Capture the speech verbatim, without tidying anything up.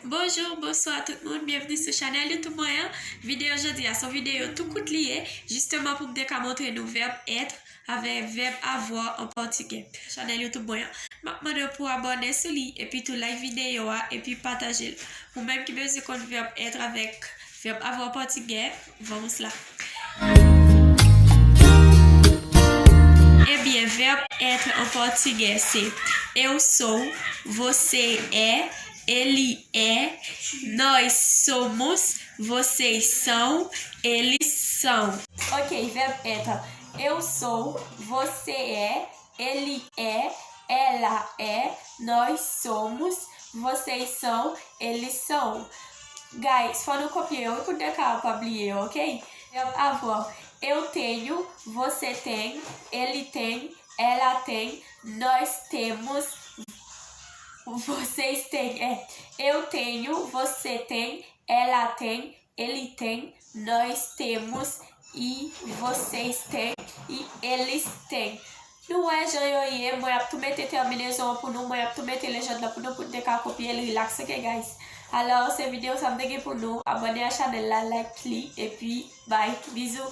Bonjou, bonswa tout moun, byenvni sou chanèl YouTube mwen an. Videyo jodi a se yon videyo tou kout li ye, jisteman pou m te ka montre nou vèb être avèk vèb avoir an pòtigè. Chanèl YouTube mwen an. M ap mande w pou abòne sou li, epi tou like videyo a, epi pataje l. Ou menm ki bezwen konn vèb être avèk vèb avoir an pòtigè, vamos lá. Ebyen, vèb être an pòtigè se eu sou, você é, ele é, nós somos, vocês são, eles são. Ok, vèb être. Eu sou, você é, ele é, ela é, nós somos, vocês são, eles são. Guys, fò nou kopye yo, wi, pou n te ka pa bliye yo, ok? Vèb avoir. Eu tenho, você tem, ele tem, ela tem, nós temos, vocês têm. É, eu tenho, você tem, ela tem, ele tem, nós temos, e vocês têm, e eles têm. Nou wè jan yo ye, mwen ap tou mete tèminezon an pou nou, mwen ap tou mete lejand lan pou nou, pou n te ka kopye l, relax, ok, guys? Alò, se videyo sa m te gen pou nou. Abòne a chanèl la, like li, epi bye, bizou.